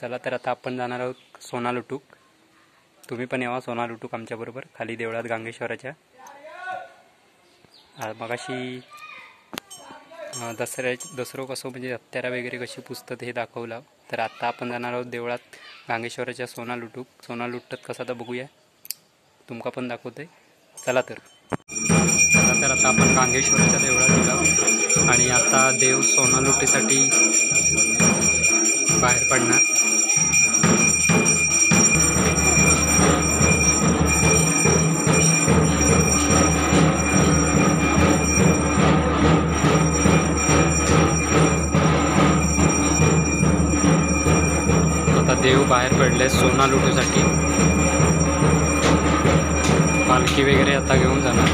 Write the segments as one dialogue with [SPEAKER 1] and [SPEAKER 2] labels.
[SPEAKER 1] चला तर आता आपण जाणार आहोत सोना लुटूक. तुम्ही पण यावा सोना लुटूक आमच्याबरोबर खाली देवळात गांगेश्वराच्या. मगाशी दसरो कसो म्हणजे हत्यारा वगैरे कशी पुजतात हे दाखवलं. तर आता आपण जाणार आहोत देवळात गांगेश्वराच्या सोना लुटूक. सोना लुटतात कसा तर बघूया, तुमका पण दाखवते. चला तर आता आपण गांगेश्वराच्या देवळात गेलो आणि आता देव सोना लुटीसाठी बाहेर पडणार. आता देव बाहेर पडले सोना लुटीसाठी. पालखी वगैरे आता घेऊन जाणार.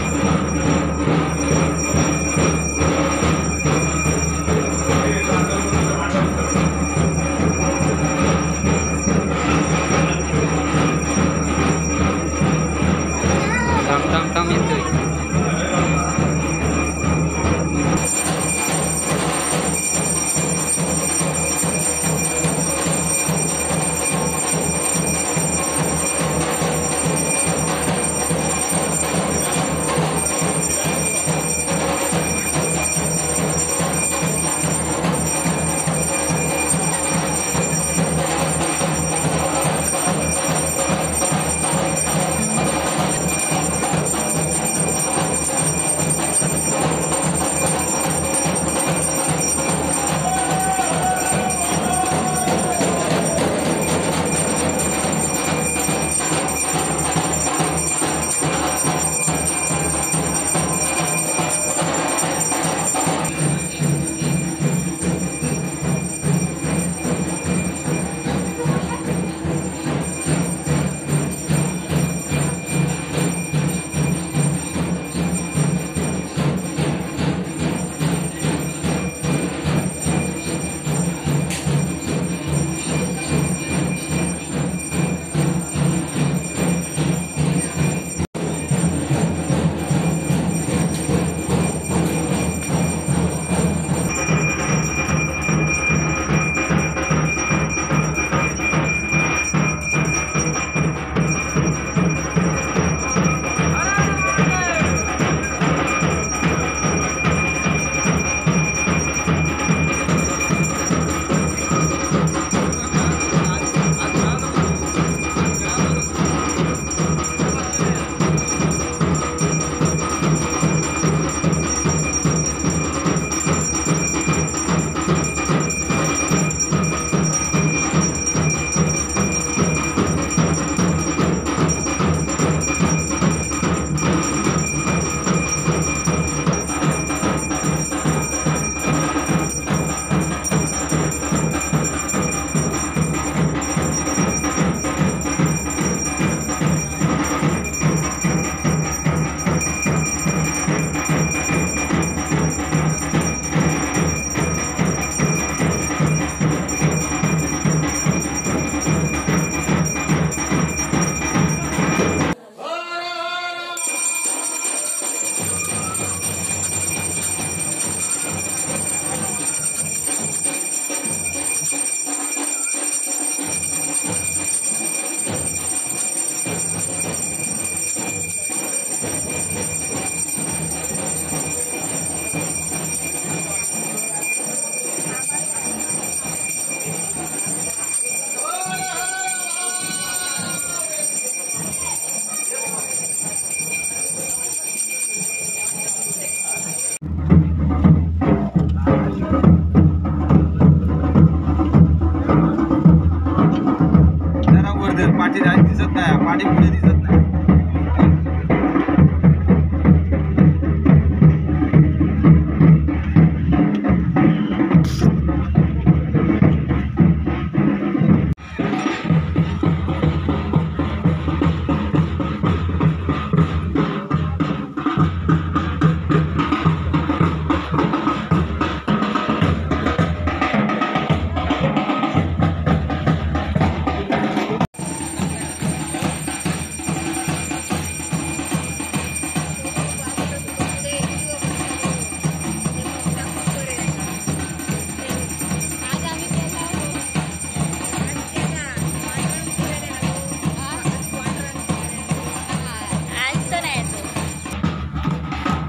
[SPEAKER 1] थांब थांब थांब येतोय.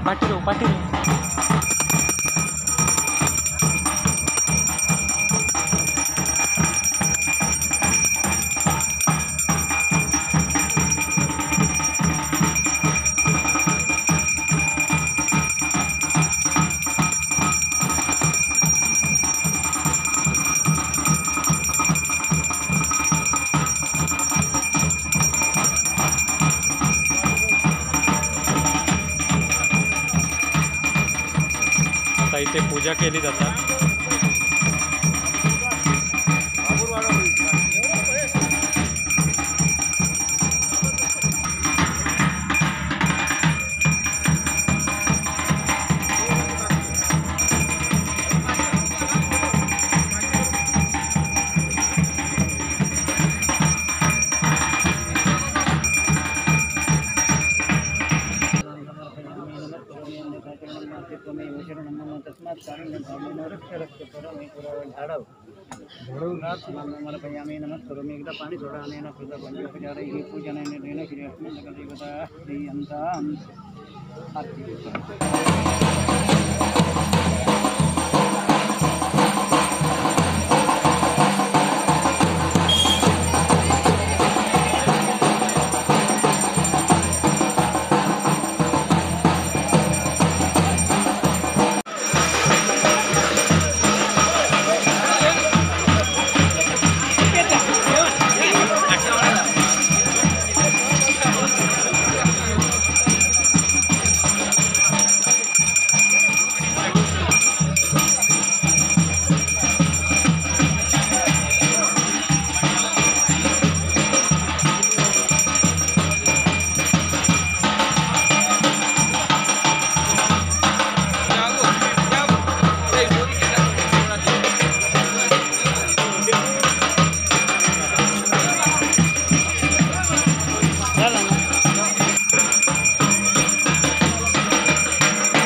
[SPEAKER 1] पाठी पाठी. इथे पूजा केली जातात.
[SPEAKER 2] एकदा पाणी सोडा आणि ही पूजा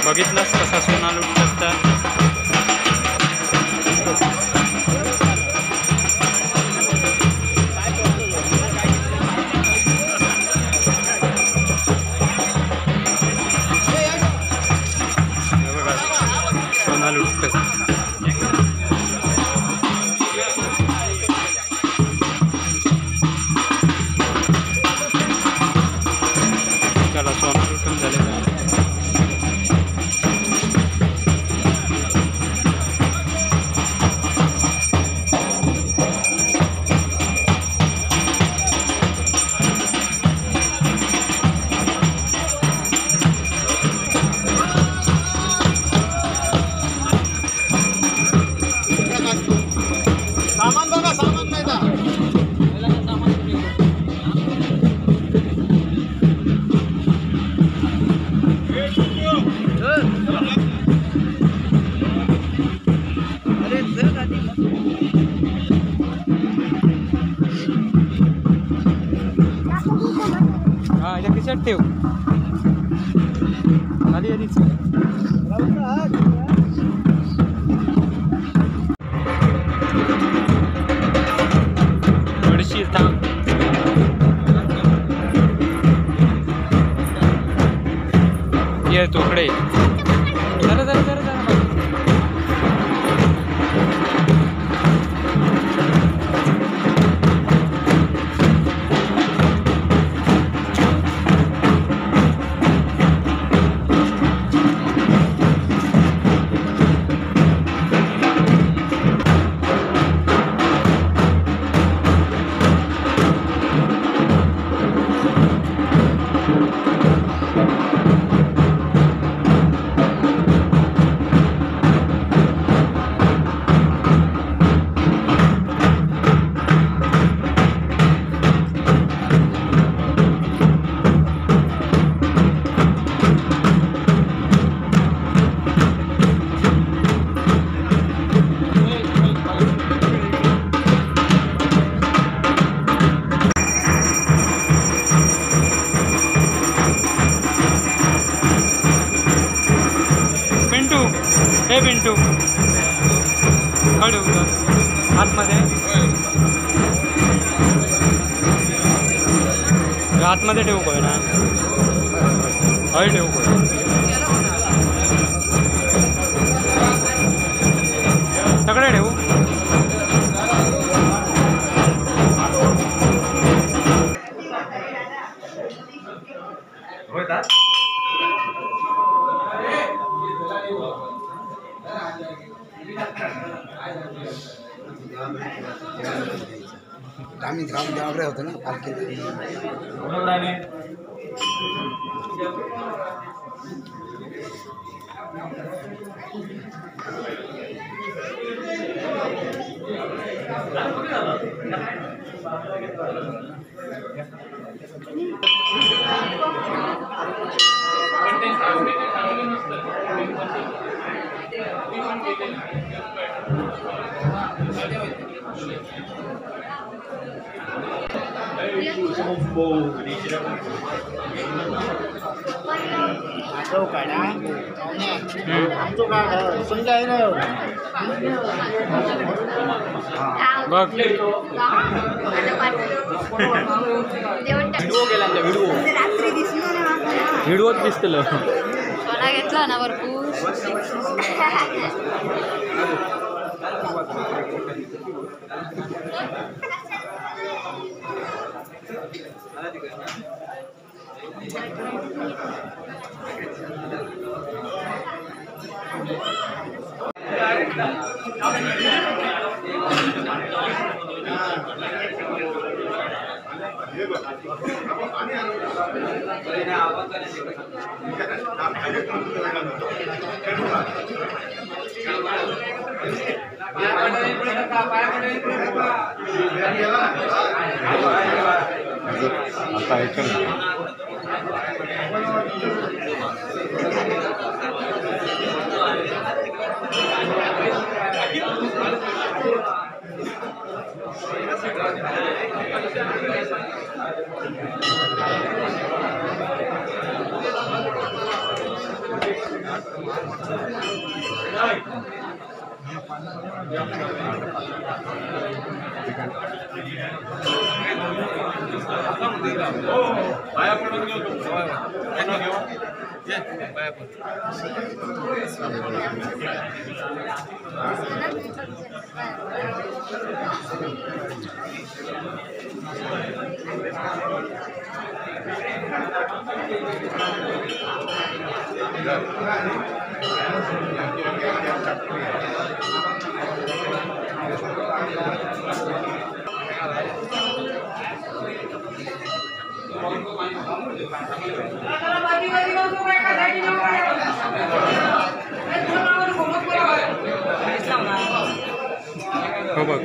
[SPEAKER 1] बघितलंस कसा सोना लुटतात. सोना लुटतात. चला सोना लुटून झाले.
[SPEAKER 3] सामान बघा, सामान नाही का?
[SPEAKER 2] अरे जर आधी
[SPEAKER 1] हा याच्या खिशात ठेव आधी आधीच. थांब ये तोकडे जरा जरा जरा जरा. पिंटू, हे पिंटू खडू आतमध्ये आतमध्ये ठेवू कोय ना, हय ठेवू कोय.
[SPEAKER 3] आम्ही गावरे होतो ना पालखी.
[SPEAKER 1] बघ व्हिडिओ दिसतलं
[SPEAKER 4] सोना घेतला ना भरपूर.
[SPEAKER 5] आता ऐकलं
[SPEAKER 1] हो बघ.